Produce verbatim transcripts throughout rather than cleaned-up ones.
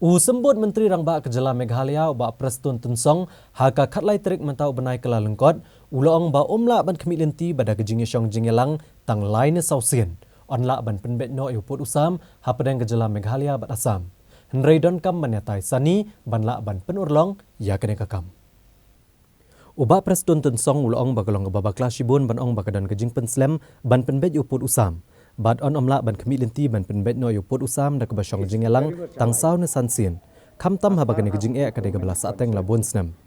U Symbud Myntri Rangbah ka Jylla Meghalaya, u Bah Prestone Tynsong, ha ka khatlai tarik mynta u bnai Kyllalyngkot, u la ong ba um lah ban khmih lynti ba da ka jingïashong jingïalang tang lai ne saw sien, yn lah ban pynbeit noh ïa u pud u sam hapdeng ka Jylla Meghalaya bad Assam. Hynrei donkam ban ïatai sani ban lah ban pynurlong ïa kane ka kam. U Bah Prestone Tynsong u la ong ba ka long kaba bakla shibun ban ong ba ka don ka jingpynslem ban pynbeit ïa u pud u sam. Bad yn ym lah ban khmih lynti ban pynbeit noh ïa u pud u sam da kaba shong jingïalang tang saw ne san sien, khamtam haba kane ka jingeh ka dei kaba la sahteng la bun snem.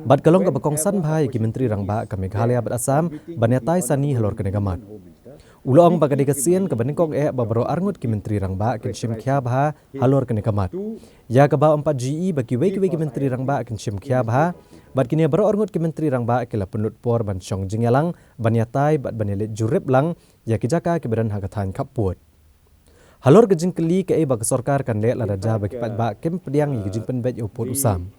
Bad ka long kaba kongsan bha ïa ki Myntri Rangbah ka Meghalaya bad Assam ban ïatai sani halor kane ka mat. U la ong ba ka dei ka sien kaba nyngkong eh ba baroh arngut ki Myntri Rangbah kin shim khia bha halor kane ka mat. Ïa kaba ym pat ju ïohi ba kiwei kiwei ki Myntri Rangbah kin shim khia bha, bad kine baroh arngut ki Myntri Rangbah ki la pynlut por ban shong jingïalang, ban ïatai bad ban ïaleit jurip lang ïa ki jaka kiba don ha ka thaiñ khappud. Halor ka jingkylli kaei ba ka sorkar kan leh lada ja ba ki paidbah kim pdiang ïa ka jingpynbeit ïa u pud u sam,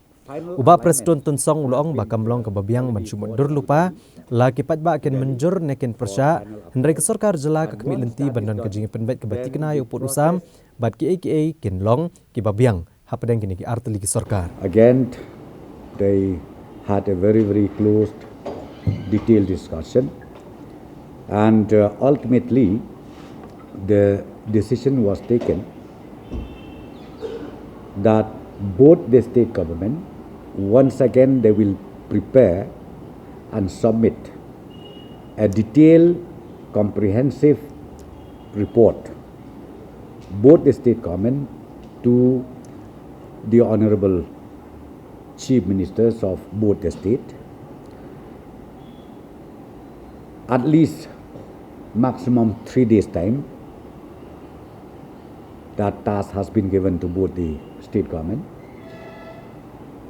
u Bah Prestone Tynsong u la ong ba kam long kaba biang ban shu mutdur lypa la ki paidbah kin mynjur ne kin pyrshah, hynrei ka sorkar jylla ka khmih lynti ban don ka jingpynbeit kaba thikna ïa u pud u sam, bad kiei kiei kin long kiba biang hapdeng kine ki artylli ki sorkar. Again, they had a very, very closed, detailed discussion. And, uh, ultimately, the decision was taken that both the state government, once again, they will prepare and submit a detailed, comprehensive report, both the state government, to the Honorable Chief Ministers of both the state, at least maximum three days time. That task has been given to both the state government.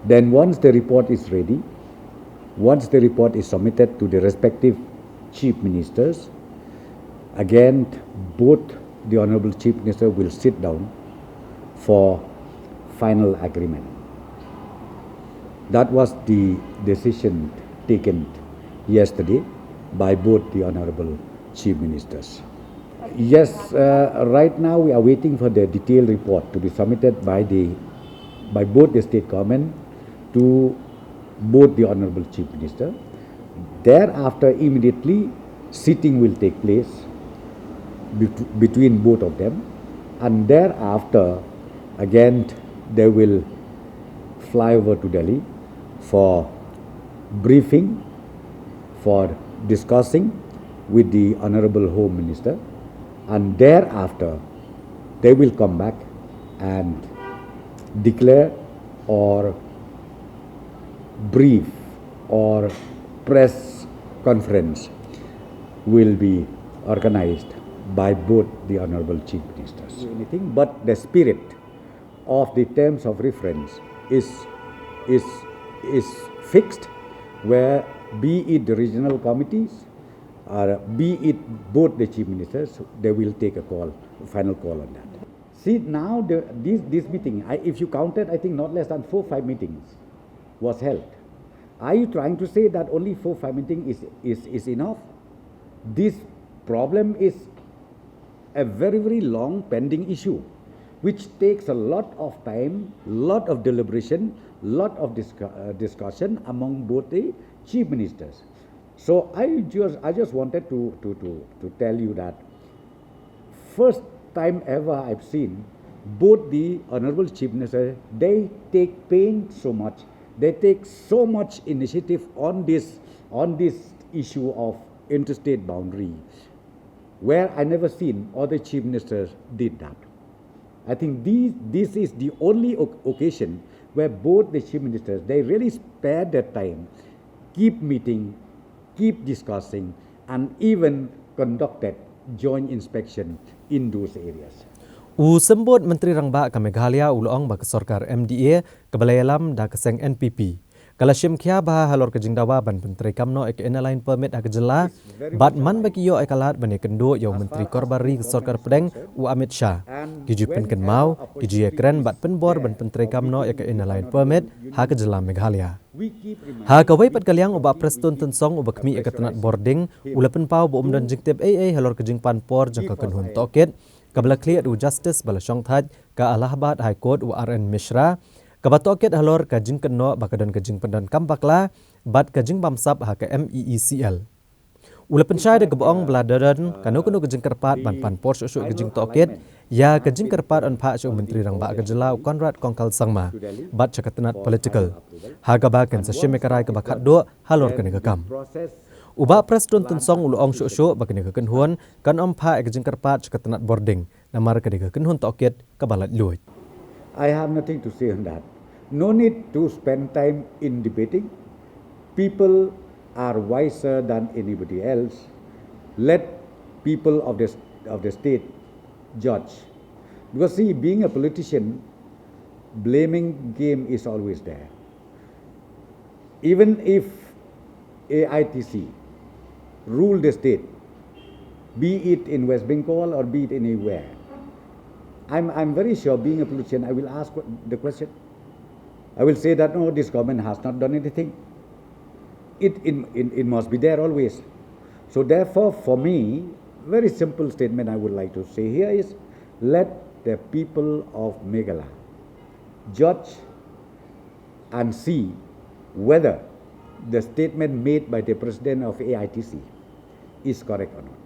Then once the report is ready, once the report is submitted to the respective chief ministers, again, both the Honorable Chief Minister will sit down for final agreement. That was the decision taken yesterday by both the Honorable Chief Ministers. Yes, uh, right now we are waiting for the detailed report to be submitted by the, by both the state government to both the Honorable Chief Minister. Thereafter, immediately, sitting will take place bet-, between both of them, and thereafter, again, they will fly over to Delhi for briefing, for discussing with the Honorable Home Minister, and thereafter, they will come back and declare or brief or press conference will be organized by both the Honorable Chief Ministers. Anything, but the spirit of the terms of reference is, is, is fixed, where be it the regional committees or be it both the chief ministers, they will take a call, final call on that. See, now the, this, this meeting, I, if you counted, I think not less than four, five meetings was held. Are you trying to say that only four, five meetings is, is, is enough? This problem is a very, very long pending issue, which takes a lot of time, lot of deliberation, lot of discu-, uh, discussion among both the chief ministers. So I just, I just wanted to, to, to, to tell you that first time ever I've seen both the Honorable Chief Minister, they take pain so much, they take so much initiative on this, on this issue of interstate boundary, where I never seen other chief ministers did that. I think these, this is the only oc-, occasion where both the chief ministers, they really spared their time, keep meeting, keep discussing, and even conducted joint inspection in those areas. U Symbud Myntri Rangbah ka Meghalaya u la ong ba ka sorkar M D A kaba la ïalam da ka seng N P P ka la shim khia bha halor ka jingdawa ban pyntreikam noh ïa ka Inner Line Permit ha ka jylla, bad man ba ki ïoh ïa ka lad ban ïakynduh ïa u Myntri Korbar Ri ka Sorkar Pdeng, u Amit Shah, ki ju pynkynmaw, ki ju ïakren bad pynbor ban pyntreikam noh ïa ka Inner Line Permit ha ka jylla Meghalaya. Ha kawei pat ka liang, u Bah Prestone Tynsong uba khmih ïa ka tnat bording u la pynpaw ba um don jingtip ei ei halor ka jingpan por jong ka kynhun tohkit kaba la khlieh da u Justice ba la shongthait ka Allahabad High Court u R N Mishra, kaba tohkit halor ka jingkynnoh ba ka don ka jingpyndonkam bakla bad ka jingbamsap ha ka M E E C L. U la pynshai da kaba ong ba lada don kano kano ka jingkyrpad ban pan por shuh shuh ka jingtohkit ïa ka jingkyrpad, yn phah sha u Myntri Rangbah ka jylla u Conrad Kongkal Sangma bad sha ka tnat political, ha kaba kan sa shim ïa ka rai kaba khatduh halor kane ka kam. U Bah Prestone Tynsong u la ong shuh shuh ba kane ka kynhun kan ym phah ïa ka jingkyrpad sha ka tnat bording namar ka dei ka kynhun tohkit kaba laitluid. I have nothing to say on that. No need to spend time in debating. People are wiser than anybody else. Let people of the, of the state judge. Because, see, being a politician, blaming game is always there. Even if A I T C rule the state, be it in West Bengal or be it anywhere, I'm, I'm very sure, being a politician, I will ask the question. I will say that, "No, this government has not done anything." It, it, it, it must be there always. So therefore, for me, very simple statement I would like to say here is, let the people of Meghalaya judge and see whether the statement made by the president of A I T C is correct or not.